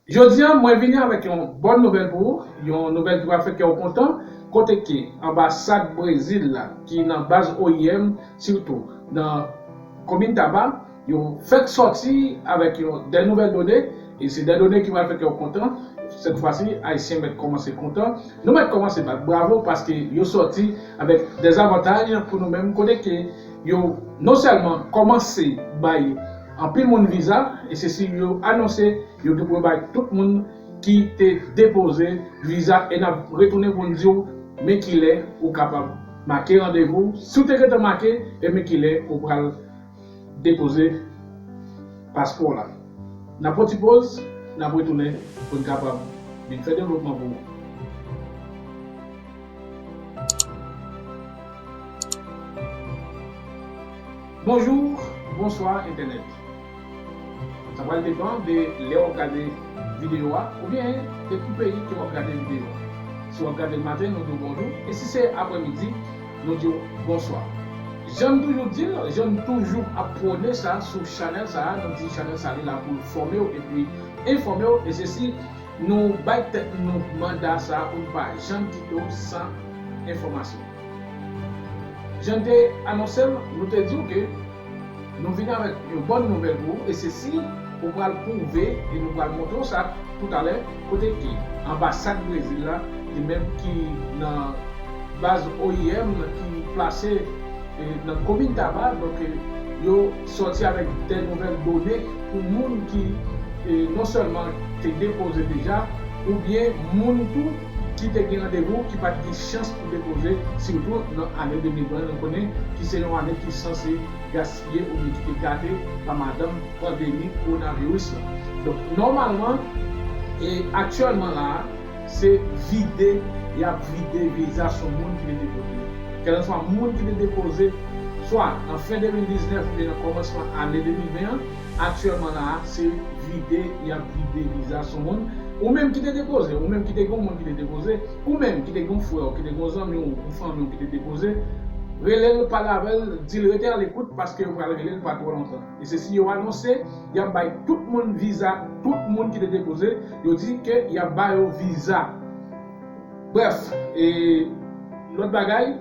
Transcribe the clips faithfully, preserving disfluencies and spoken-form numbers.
Jodi a, mwen vini avèk yon bòn nouvèl pou ou, yon nouvèl ki va fè kè w kontan, kote ke anbasad Brezil la, ki nan baz O I M, sitou nan komin Taba, yo fèk sòti avèk yon dè nouvèl done, e se dè done ki va fè kè w kontan. Sèt fwa si, Ayisyen mèt kòmanse kontan. Nou mèt kòmanse bat bravo paske yo sòti avèk dè zavantaj pou nou menm, kote ke yo non sèlman kòmanse bay anpil moun viza, e se si yo anonse yo gen pou yo bay tout moun ki te depoze viza, e n ap retounen pou n di w men kilè ou kapab make randevou, si w te gentan make, e men kilè ou pral depoze paspò w la. N ap pran ti poz, n ap retounen pou n kapab vin fè devlopman pou ou. Bonjou, bonswa entènèt. Sa pral depann de lè w ap gade videyo a oubyen de ki peyi ke w ap gade videyo a. Si w ap gade l maten, nou di w bonjou. E si se aprèmidi, nou di w bonswa. Jan n toujou di l, jan n toujou ap pwone sa sou chanèl sa a, nou di chanèl sa a li la pou l fòme w epi enfòme w, e se si nou bay tèt nou manda sa a pou n pa janm kite w san enfòmasyon. Jan n te anonse l, nou te di w ke nou vin avèk yon bòn nouvèl pou ou, e se si ou pral pwouve, e nou pral montre w sa toutalè, kote ke anbasad Brezil la, li menm ki nan baz O I M ki plase, e, nan komin Taba, donk, e, yo sòti avèk dè nouvèl done pou moun ki, e, non sèlman te depoze deja, oubyen moun tou ki te gen randevou ki pa t gen chans pou depoze, sitou nan ane de mil ven, nou konnen ki se yon ane ki sanse gaspiye oubyen ki te gate pa madanm pandemi kowonaviris la. Donk, nòmalman, e aktyèlman la a, se vide, y ap vide viza sou moun ki te depoze. Kèlkanswa moun ki te depoze, swa nan fen de mil diznèf oubyen nan kòmansman ane de mil ven an, aktyèlman la a, se vide, y ap vide viza sou moun. Ou menm ki te depoze, ou menm ki te gen yon moun ki te depoze, ou menm ki te gen yon frè w, ki te gen yon zanmi w, yon fanmi w ki te depoze, rele l, pale avè l, di l rete alekout paske yo pral rele l pa twò lontan. E se si yo anonse, y ap bay tout moun viza, tout moun ki te depoze, yo di ke y ap ba yo viza. Brèf, e lòt bagay,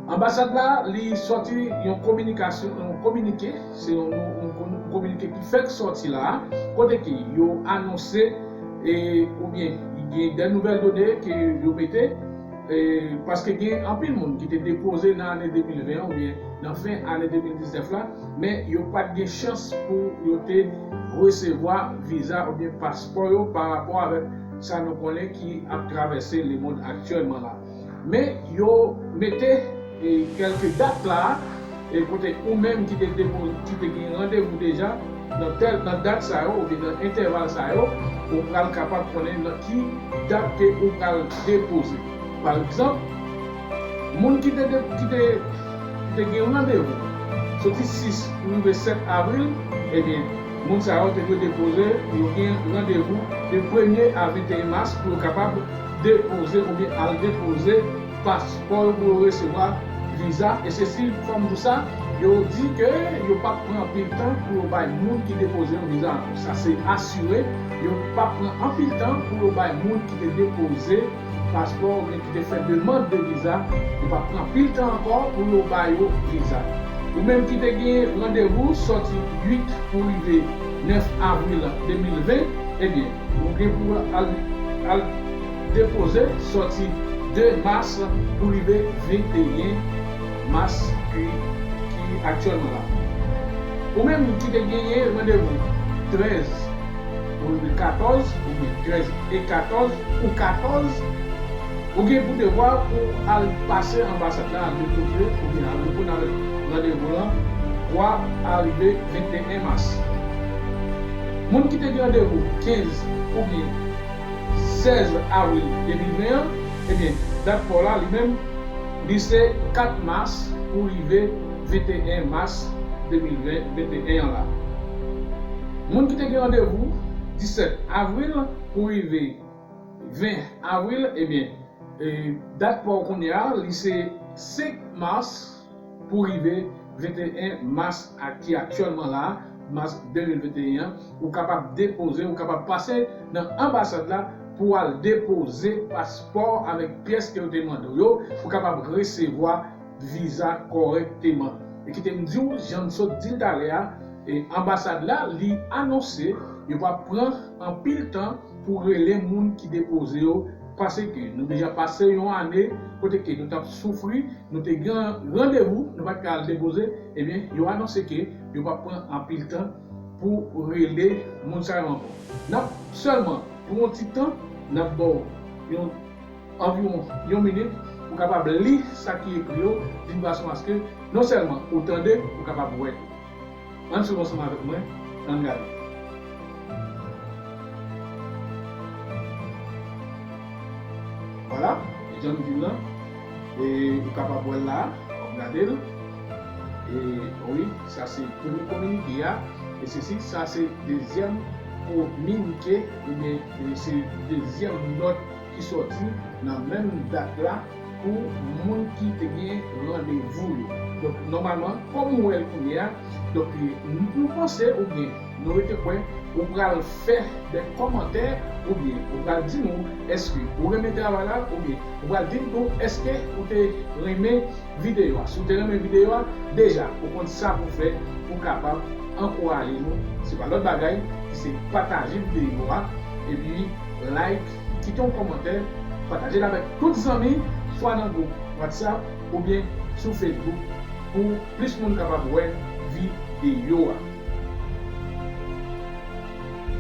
anbasad la, li sòti yon kominikasyon, yon kominike, se yon, yon, yon kominike ki fèk sòti la, kote ke yo anonse, e, oubyen gen dè nouvèl done ke yo mete, e, paske gen anpil moun ki te depoze nan ane de mil ven an oubyen nan fen ane de mil diznèf la, men yo pa t gen chans pou yo te resevwa viza oubyen paspò yo pa rapò avèk sa nou konnen ki ap travèse lemonn aktyèlman la. Men yo mete, e, kèlke dat la, e, kote ou menm ki te depo-, ki te gen randevou deja nan tèl, nan dat sa yo oubyen nan entèval sa yo, ou pral kapab konnen nan ki dat ke ou pral depoze. Pa egzanp, moun ki te, de-, ki te, ki te gen randevou soti sis pou rive sèt avril, ebyen, moun sa yo te dwe depoze, yo gen randevou de premye a venteyen mas pou yo kapab depoze oubyen al depoze paspò yo pou yo resevwa viza. E se si, fò m di w sa, yo di ke yo p ap pran anpil tan pou yo bay moun ki depoze yon viza ankò. Sa se asire, yo p ap pran anpil tan pou yo bay moun ki te depoze paspò oubyen ki te fè demann de viza, yo p ap pran anpil tan ankò pou yo ba yo viza. Ou menm ki te gen randevou sòti uit pou rive nèf avril de mil ven, ebyen, ou gen pou al, al depoze sòti de mas pou rive venteyen mas ki, ki aktyèlman la. Ou menm ki te genyen randevou trèz pou rive katòz, oubyen trèz e katòz, ou katòz, ou gen pou devwa pou al pase anbasad la, al depoze, oubyen al reponn avèk randevou lan, twa a rive venteyen mas. Moun ki te gen randevou kenz oubyen sèz avril de mil ven an, ebyen, dat pa w la, li menm, li se kat mas pou rive venteyen mas de mil ven, venteyen an la. Moun ki te gen randevou disèt avril pou rive ven avril, ebyen, e, dat pa w kounye a, li se senk mas pou rive venteyen mas a, ki aktyèlman la. mas de mil venteyen an, ou kapab depoze, ou kapab pase nan anbasad la pou al depoze paspò avèk pyès ke yo te mande w yo, pou kapab resevwa viza kòrèkteman. E kite m di w, jan m sot di l talè a, e anbasad la, li anonse yo p ap pran anpil tan pou rele moun ki depoze yo, paske nou deja pase yon ane kote ke nou t ap soufri, nou te gen randevou, nou pa t ka al depoze, ebyen, yo anonse ke yo p ap pran anpil tan pou rele moun sa yo ankò. N ap sèlman, pou yon ti tan, n ap ba w yon anviwon yon minit, ou kapab li sa ki ekri yo, d'une façon à ce que non sèlman ou tande, ou kapab wè tou. Ann swiv ansanm avèk mwen, ann gade. Vwala, jan m di w lan, e ou kapab wè l la, w ap gade l. E wi, sa se premye kominike a, e sesi, sa se dezyèm kominike, oubyen, e se dezyèm nòt ki sòti nan menm dat la pou moun ki te gen randevou yo. Donk, nòmalman, kòm ou wè l kounye a, donk, nou panse oubyen nou rete kwè ou pral fè de kòmantè oubyen ou pral di nou èske ou renmen travay la oubyen ou pral di n tou èske ou te renmen videyo a. Si w te renmen videyo a, deja, ou konn sa pou fè pou kapab ankouraje nou. Se pa lòt bagay, se pataje videyo a, epi like, kite yon kòmantè, pataje l avèk tout zanmi, swa nan gwoup WhatsApp oubyen sou Facebook, pou plis moun kapab wè videyo a.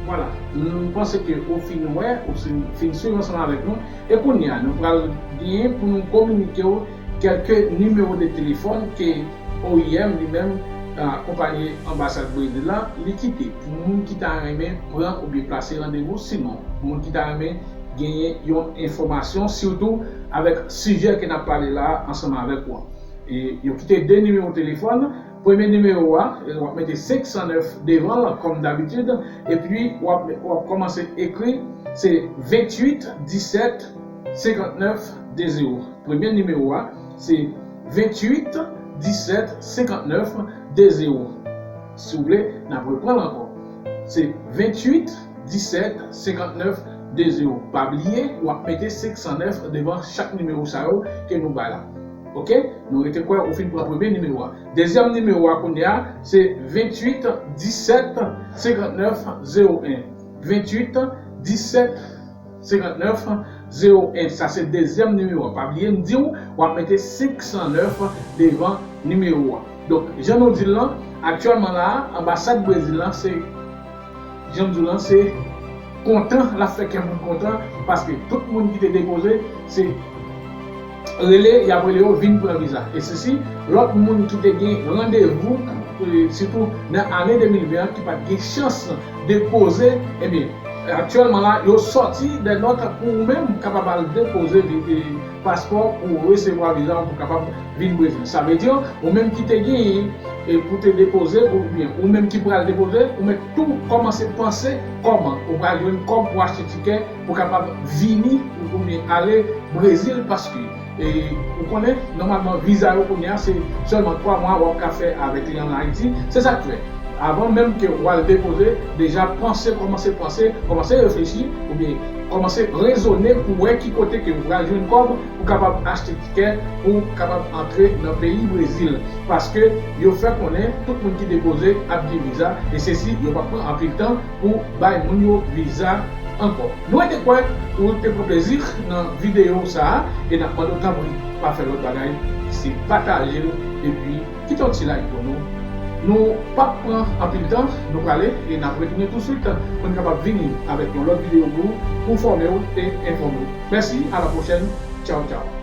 Vwala, m panse ke ou fin wè, ou fin, fin swiv ansanm avèk nou. E kounye a, nou pral genyen pou nou kominike w kèlke nimewo de telefòn ke O I M li menm, a, konpayi anbasad Brezil la, li kite pou moun ki ta renmen pran oubyen plase randevou, sinon pou moun ki ta renmen genyen yon enfòmasyon, sitou avèk sijè ke n ap pale la ansanm avèk ou an. E yo kite de nimewo telefòn. Premye nimewo a, e w ap mete senk san nèf devan l, kòm dabitid, epi w ap, w ap kòmanse ekri, se venntuit disèt senkantnèf de zewo. Premye nimewo a, se venntuit disèt senkantnèf de zewo. Si w vle, n ap reprann l ankò. Se venntuit disèt senkantnèf de zewo. Pa bliye, w ap mete senk san nèf devan chak nimewo sa yo ke nou bay la. Oke? Nou rete kwè ou fin pran premye nimewo a. Dezyèm nimewo a kounye a, se venntuit disèt senkantnèf zewo en. Venntuit disèt senkantnèf zewo en. Sa se dezyèm nimewo a. Pa bliye m di w, w ap mete senk san nèf devan nimewo a. Donk, jan nou di l lan, aktyèlman la a, anbasad Brezil lan, se, jan m di w lan, se kontan, l ap fè kè moun kontan, paske tout moun ki te depoze, se rele, y ap rele yo vin pran viza. E sesi, lòt moun ki te gen randevou, e, sitou nan ane de mil ven an, ki pa t gen chans depoze, ebyen, aktyèlman la, yo sòti de nòt pou ou menm kapab al depoze vi-, e, paspò pou resevwa viza w pou kapab vin Brezil. Sa vle di, ou menm ki te genyen, e, pou te depoze, oubyen ou menm ki pral depoze, ou mèt tou kòmanse panse kòman ou pral jwenn kòb pou achte tikè pou kapab vini oubyen ale Brezil, paske, e, ou konnen, nòmalman, viza yo kounye a, se sèlman twa mwa w ap ka fè avèk li ann Ayiti. Se sa k fè, avan menm ke w al depoze, deja panse, kòmanse panse, kòmanse reflechi, oubyen kòmanse rezone pou wè ki kote ke w pral jwenn kòb pou kapab achte tikè, pou kapab antre nan peyi Brezil. Paske yo fè konnen tout moun ki depoze ap gen viza, e sesi, yo p ap pran anpil tan pou bay moun yo viza ankò. Nou rete kwè ou te pran plezi nan videyo sa a, e n ap mande w tanpri pa fè lòt bagay, se pataje l, epi kite yon ti like pou nou. Nou p ap pran anpil tan, nou prale, e n ap retounen touswit pou n kapab vini avèk yon lòt videyo pou ou, pou fòme w e enfòme w. Mèsi, a la pwochèn, tchaw, tchaw.